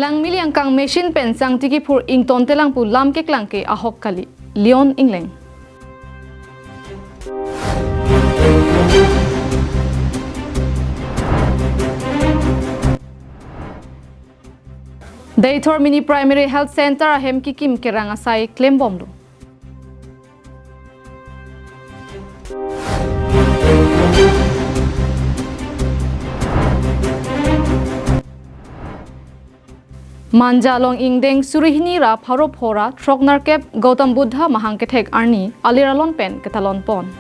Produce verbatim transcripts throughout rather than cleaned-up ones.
Langmili angkang machine pen sangti kiphur ingtontelang pu lam keklang ke ahok kali. Leon Engleng. Deithor Mini Primary Health Center ahem kikim kerang asai klembomlo. Manja along ingdeng suri hini ra pharo pho ra throknerkep Gautam Buddha mahang kethek arni alir alon pen ketalon pon.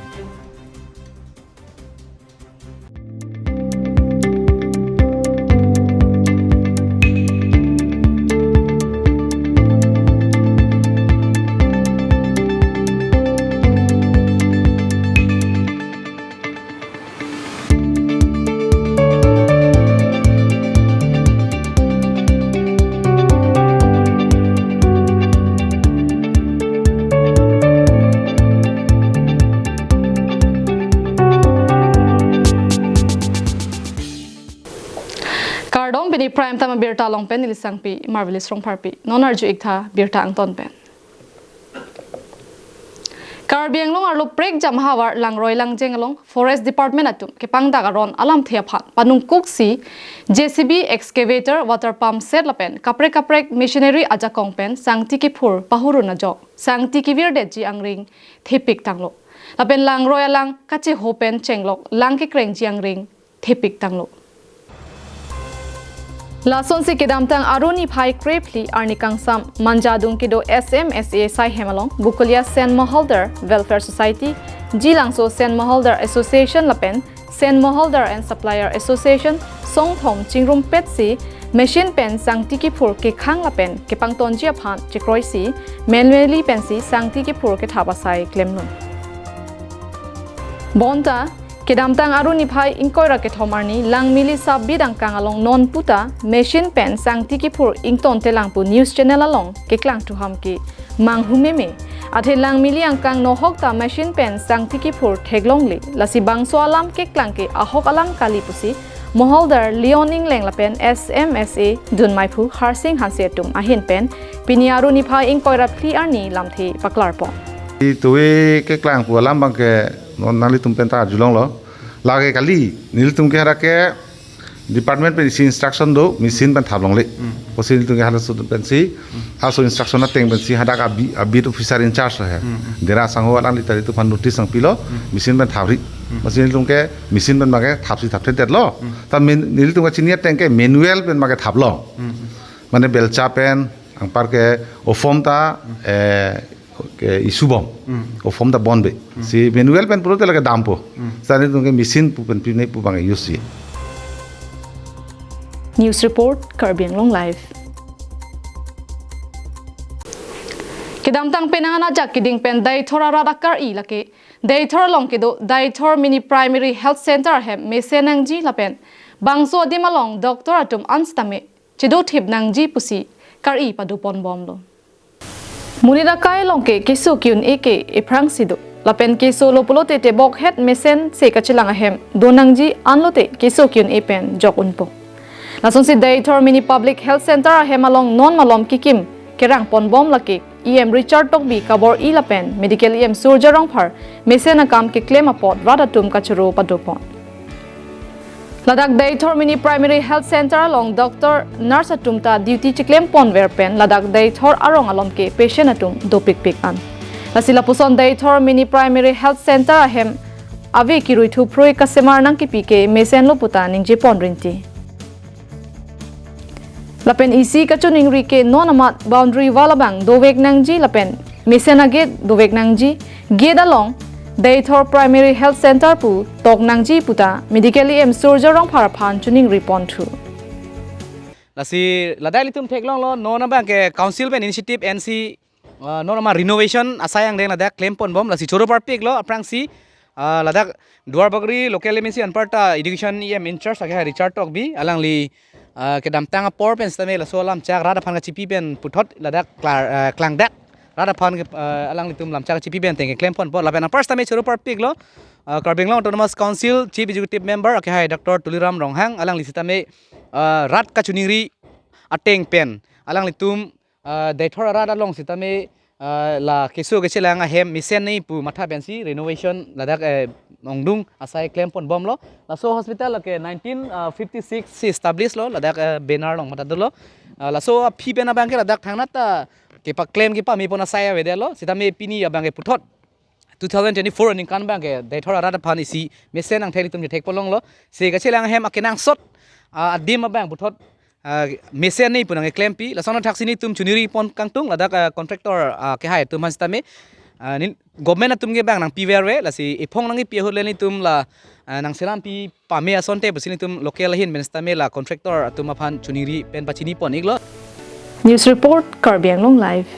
Kardom, pini Prime Time abirta along pen neli Sangpi Marvelous Rongpharpi. Non arju-ik tha birta angton pen. Karbi Anglong arlo prekjam havar langroi langjeng along Forest Department atum kepangdak aron alamthe aphan panungkuksi J C B, excavator, water pump set lapen kaprek kaprek machinery ajakong pen sangti kiphur pahurun ajok sangti kevirdetji angring thepik tanglo. Lapen langroi alang kacheho pen chenglok lang kekrengji angring thepik tanglo. Lasonsi kedamtang Arni phai krephli arni kangsam Manja adung kedo S M S A asaihem along Bukulia Sand Moholdar Welfare Society, Jilangso Sand Moholdar Association lapen Sand Moholdar and Supplier Association songthom chingrumpetsi machine pen sangti kiphur kekhang lapen kepangtonji aphan chekroisi manually pensi sangti kiphur kethap asai klemlo. Bonta kedamtang Arni phai ingkoi ra kethom arni Langmili sub-bidang kang along non puta machine pen sangti kiphur ingtontelang pu news channel along keklang thuham ke manghu meme. Athe Langmili angkang nohok ta machine pen sangti kiphur theklongle. Lasi bangso alam keklang ke ahok alam kali pusi Moholdar Leon Engleng lapen S M S A dunmaiphu Harsing Hanse atum ahin pen pini Arni phai ingkoi ra phli arni lamthe paklarpon. Itowe keklang pu alam abang ke non nanglitum pen ta arjulonglo. Lake kali, nelitum ke hadak ke department pen isi instruction do, machine pen thaplongle. Hmm. Pusi nelitum ke halaso pensi, halaso instruction ateng pensi hadak a bi-, a beat officer in charge ahem. Hmm. Dera sangho alangli ta nelitum aphan notice nangpilo, hmm, machine pen thapri. Hmm. Pusi nelitum ke machine pen abang ke thapsi thapthedetlo. Hmm. Ta men-, nelitum kachini ateng ke manual pen abang ke thaplo. Hmm. Mane belcha pen, anpar ke ophom ta, hmm, eh, ke issue bom. Hmm. Ophom ta bonbe. Hmm. Si manual pen pulote lake dampo. Hmm. Sa nelitum ke machine pu pen pine pu abang use si. News report, Karbi Anglong Live. Kedamtang penang anajak keding pen Deithor arat akar-i lake Deithor along kedo Deithor Mini Primary Health Center ahem mesen nangji lapen bangso adim along doctor atum ansitame chedothip nangji pusi kar-i padoponbomlo. Monit akai along ke keso ke-un-e ke ephrangsi do. Lapen keso lo pulote tebokhet mesen se kachelang ahem do nangji anlote keso ke-un-e pen jok unpo. Lasonsi Deithor Mini Public Health Center ahem along non malom kikim kerangponbom lake E M Richard Tokbi kabor-i lapen Medical E M Surjya Rongphar mesen akam keklem apot rat atum kachoro padopon. Ladak Deithor Mini Primary Health Center along doctor, nurse atum ta duty chiklemponver pen ladak Deithor arong along ke patient atum dopikpik an. Lasi lapuson Deithor Mini Primary Health Center ahem ave kirui thuphrui kasemar nangkipi ke mesen lo puta ningjepon rinti. Lapen isi kachiningri ke non amat boundary wall abang dovek nangji lapen mesen agate dovek nangji, gate along Deithor Primary Health Center pu tok nangji puta Medical E M Surjya Rongphar aphan chiningri ponthu. Lasi ladak ilitum theklonglo non abang ke council pen initiative N C ah, non ama renovation asai angdeng ladak klemponbom, lasi choro parpiklo aphrangsi, ah, ladak Duarbagori local M A C anparta education E M in charge ake hai Richard Tokbi, alangli, ah, kedamtang apor pen sitame laso alam chak rat aphan kachipi pen puthot ladak klar, ah, klangdak rat aphan ke, ah, alanglitum lam chak kachipi pen ateng ke klemponpo lapen apar sitame choro parpiklo, ah, Karbi Anglong Autonomous Council Chief Executive Member ake hai Doctor Tuliram Ronghang, alangli sitame, ah, rat kachiningri ateng pen alanglitum, ah, Deithor arat along sitame, ah, la keso kechelang ahem mesen nei pu matha pensi renovation ladak, eh, ongdung asai klempon bomlo. Laso hospital ke nineteen fifty-six si establish lo, ladak, eh, banner along matha dolo. Ah, laso aphi pen abang ke ladak thangnat ta kepaklem kepamepon asai avedetlo. Sitame pini abang ke puthot two thousand twenty-four aningkan abang ke Deithor arat aphan isi mesen angthek itum chethekpon longlo. Si kachelang ahem akenangsot, ah, adim abang puthot, ah, mesen nei pu nangkeklempi. Lason athaksi nelitum choniripon kangtung ladak, ah, contractor, ah, kehai atum aphan sitame, ah, nin government atum ke abang nangpiverve, lasi ephong nangkepi ahut le nelitum la, ah, nangselampi pame asonte pusi nelitum local ahin pen sitame la contractor atum aphan choniri pen pachinipon iklo. News report, Karbi Anglong Live.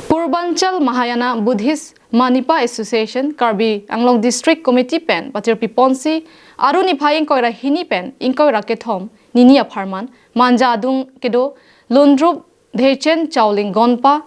Purbanchal Mahayana Buddhist Manipa Association Karbi Anglong District Committee pen patirpiponsi Aru niphai ingkoi ra hini pen ingkoi ra kethom nini apharman Manja adung kedo Lundrup Dhechen Chauling Gonpa,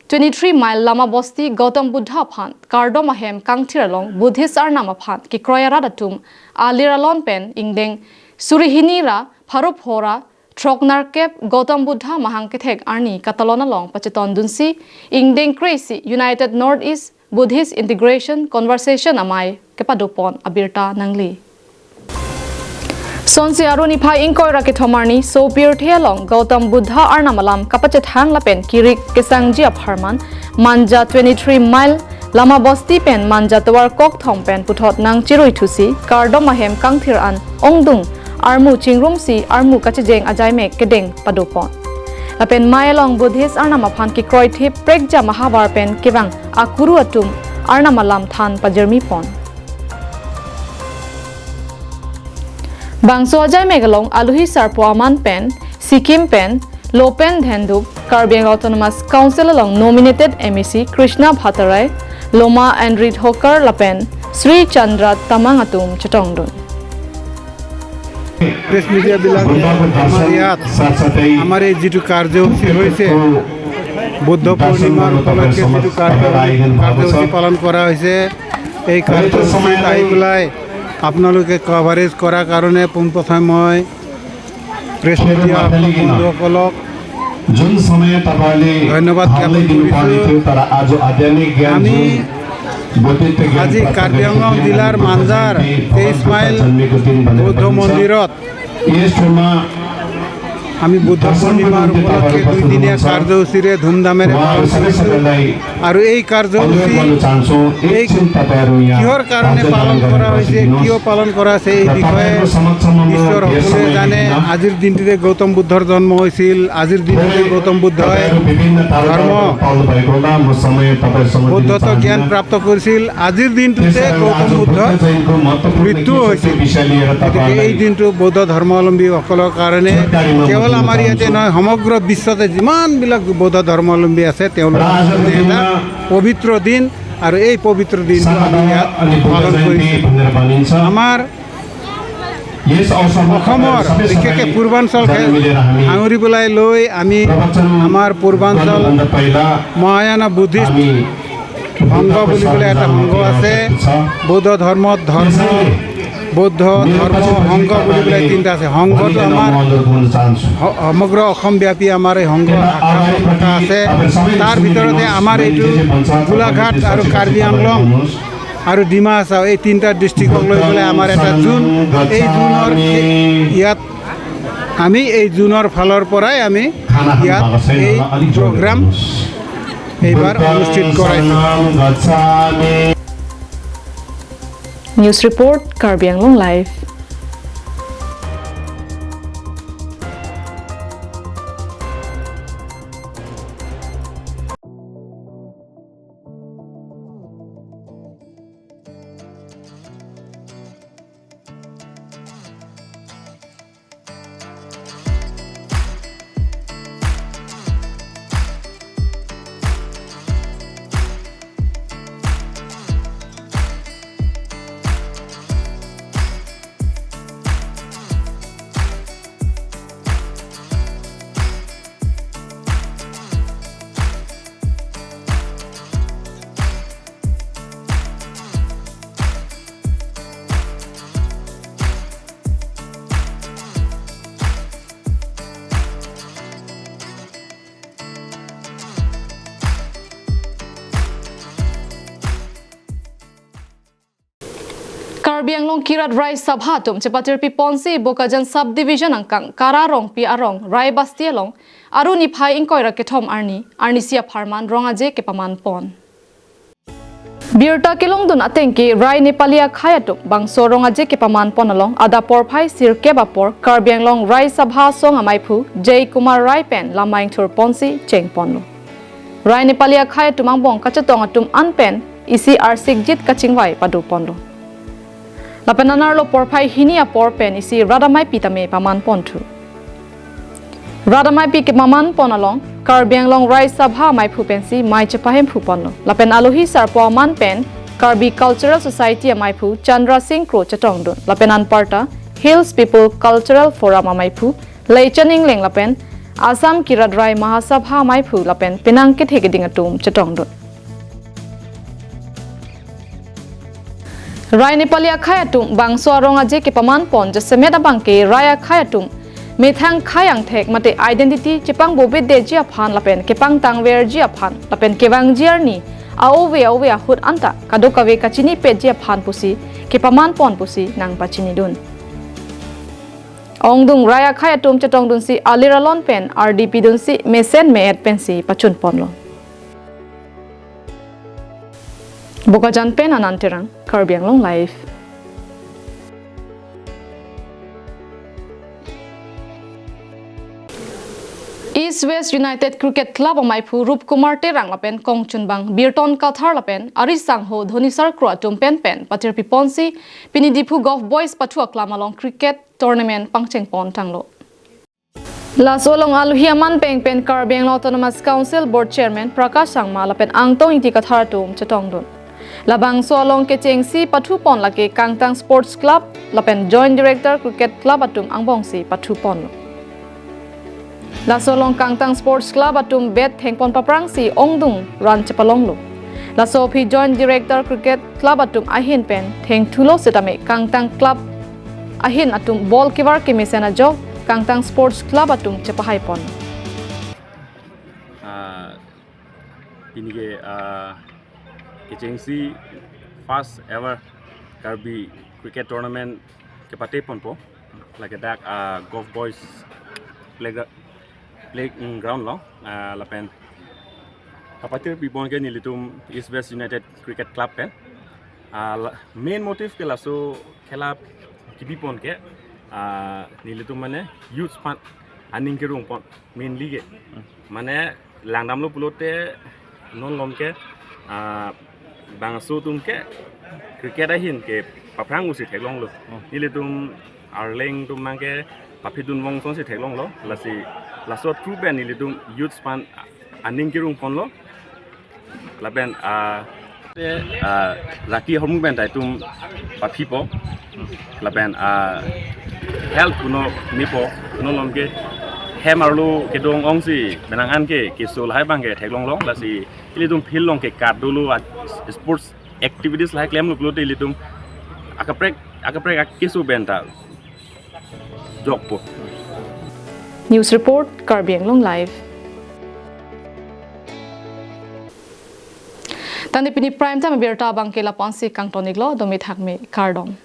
twenty-three mile Lama Bosti, Gautam Buddha aphan kardom ahem kangthir along Buddhist Arnam aphan kekroi arat atum alir alon pen ingdeng suri hini ra pharo pho ra throk nerkep Gautam Buddha mahang kethek arni katalon along pachetondunsi ingdeng kre-isi United North East Buddhist Integration Conversation amei kepadopon abirta nangli. Sonsi Aru niphai ingkoi ra kethom arni sopirthe along Gautam Buddha Arnam alam kapachethang lapen kirik kesangji apharman Manja twenty-three mile Lama Bosti pen Manja tovar kokthom pen puthot nangchirui thusi kardom ahem kangthir an ongdung armu chingrumsi armu kachejeng ajaimek kedeng padopon. Lapen mei along Buddhist Arnam aphan kekroithip prekja mahavar pen kevang akuru atum Arnam alam than pajirmipon. Bangso ajaimek along aluhi sarpo aman pen Sikkim pen Lopen Dhendup, Karbi Anglong Autonomous Council along nominated M A C Krishna Bhattarai, Loma Andri Thokar lapen Sri Chandra Tamang atum chetongdun. Press মিডিয়াবিলাকে আমাৰ ইয়াত আমাৰ এই যিটো কাৰ্যসূচী হৈছে, বুদ্ধ পূৰ্ণিমাৰ উপলক্ষে যিটো কাৰ্য-, কাৰ্যসূচী পালন কৰা হৈছে, এই কাৰ্যসূচীত আহি পেলাই আপোনালোকে কভাৰেজ কৰাৰ কাৰণে পোনপ্ৰথমে মই প্ৰেছ মিডিয়া বন্ধুসকলক যোন সময়ে तपाईँলে ধন্যবাদ জ্ঞাপন কৰিছোঁ। আমি আজি কাৰ্বি আংলং জিলাৰ মাঞ্জাৰ তেইছ মাইল বুদ্ধ মন্দিৰত আমি বুদ্ধ পূৰ্ণিমাৰ উপলক্ষে দুইদিনীয়া কাৰ্যসূচীৰে ধুমধামেৰে পালন কৰিছোঁ। আৰু এই কাৰ্যসূচী এই কিহৰ কাৰণে পালন কৰা হৈছে, কিয় পালন কৰা হৈছে, এই বিষয়ে বিশ্বৰ সকলোৱে জানে। আজিৰ দিনটোতে গৌতম বুদ্ধৰ জন্ম হৈছিল। আজিৰ দিনটোতে গৌতম বুদ্ধই ধৰ্ম, বৌদ্ধত্ব জ্ঞান প্ৰাপ্ত কৰিছিল। আজিৰ দিনটোতে গৌতম বুদ্ধৰ মৃত্যু হৈছিল। গতিকে এই দিনটো বৌদ্ধ ধৰ্মাৱলম্বীসকলৰ কাৰণে কেৱল আমাৰ ইয়াতে নহয়, সমগ্ৰ বিশ্বতে যিমানবিলাক বৌদ্ধ ধৰ্মাৱলম্বী আছে, তেওঁলোকৰ কাৰণে এটা পবিত্ৰ দিন। আৰু এই পবিত্ৰ দিনটো আমি ইয়াত পালন কৰিছোঁ। আমাৰ অসমৰ, বিশেষকৈ পূৰ্বাঞ্চল খে-, সাঙুৰি পেলাই লৈ আমি আমাৰ পূৰ্বাঞ্চল মহায়ানা বুদ্ধিষ্ট সংঘ বুলি পেলাই এটা সংঘ আছে। বৌদ্ধ ধৰ্মত ধৰ্ম, বৌদ্ধ ধৰ্ম সংঘ বুলি পেলাই তিনিটা আছে। সংঘটো আমাৰ স-, সমগ্ৰ অসমব্যাপী আমাৰ এই সংঘ শাখা প্ৰশাখা আছে। তাৰ ভিতৰতে আমাৰ এইটো গোলাঘাট আৰু কাৰ্বি আংলং আৰু ডিমা হাছাও এই তিনিটা ডিষ্ট্ৰিক্টক লৈ পেলাই আমাৰ এটা জোন, এই জোনৰ ইয়াত আমি এই জোনৰ ফালৰ পৰাই আমি ইয়াত এই প্ৰগ্ৰাম এইবাৰ অনুষ্ঠিত কৰাইছোঁ। News report, Karbi Anglong live. Karbi Anglong Kirat Rai Sabha atum chepatirpi ponsi Bokajan Subdivision angkang Kara Rongpi arong Rai Basti along Aru niphai ingkoi ra kethom arni, arnisi apharman Rong-aje kepaman pon. Birta kelongdun atengke Rai Nepali akhei atum bangso Rong-aje kepaman pon along adap porphai sirkep apor Karbi Anglong Rai Sabha asong amaiphu Jay Kumar Rai pen lamai ingthur ponsi cheng ponlo. Rai Nepali akhei atum angbong kachetong atum an pen isi arsikjit kachingvai pado ponlo. Lapen anerlo porphai hini apor pen isi rat ameipi tame paman ponthu. Rat ameipi kepaman pon along Karbi Anglong Rai Sabha amaiphu pensi mai chepahemphu ponlo. Lapen alohi sarpo aman pen Karbi Cultural Society amaiphu Chandra Singh Kro chetongdun. Lapen anparta Hills People Cultural Forum amaiphu Leichen Engleng lapen Assam Kirat Rai Mahasabha amaiphu lapen penang kethe keding atum chetongdun. Rai Nepali akhei atum bangso Rong-aje kepaman pon jasemet abangke Rai akhei atum methang khei angthek mate identity chepangbobedeji aphan lapen kepangtangverji aphan lapen kevangji arni a-ove ove ahut anta kadokave kachinipetji aphan pusi kepaman pon pusi nangpachinidun. Ongdung Rai akhei atum chetongdunsi alir alon pen ardi pidunsi mesen me-et pensi pachun ponlo. Bokajan pen Anand Terang, Karbi Anglong Live. East West United Cricket Club amaiphu Rup Kumar Terang lapen kongchunbang Birton Kathar lapen arisangho Dhonisar Kro atum penpen patirpi ponsi pini Diphu Golf Boys pathu aklam along cricket tournament pangcheng pon tanglo. Laso along alohi aman peng pen Karbi Anglong Autonomous Council Board Chairman Prakash Sangma lapen Angtong Ingti Kathar atum chetongdun. Labangso along kechengsi pathu pon lake Kangtang Sports Club lapen Joint Director Cricket Club atum angbongsi pathu ponlo. Laso along Kangtang Sports Club atum bat thengpon paprangsi ongdung run chepalonglo. Laso aphi Joint Director Cricket Club atum ahin pen thengthulo setame Kangtang Club ahin atum ball kevar kemesen ajok Kangtang Sports Club atum chepahai pon. Ah, pini ke, ah, kechengsi first ever Karbi Cricket Tournament kepate ponpo. Lake dak, ah, Golf Boys playgra-, play, mm, ground along, ah, lapen kapatirpi pon ke nelitum East West United Cricket Club pen. Ah, la-, main motive ke laso khela kebi pon ke, ah, nelitum mane youth aphan aning kerung pon mainly ke. Mane langdamlo pulote non lom ke, ah, bangso atum ke cricket ahin ke paphrang usi theklonglo. Oh. Nelitum arleng atum mang ke paphidun vong sonsi theklonglo. Lasi laso through pen nelitum youth aphan aning kerung ponlo. Lapen, ah, te, ah, raki hormu pen ta itum paphipo. Lapen, ah, health kuno mipo, kuno lom ke hem arlo kedong ongsi penang an ke keso lahai abang ke theklonglo, lasi ilitum field along ke kadolo, ah, sports activities lahai klemlo pulote ilitum akaprek, akaprek akeso pen ta jokpo. News report, Karbi Anglong Live. Tangte pini prime time abirta abang ke lapu-ansi kangton-iklo, domi thakmi kardom.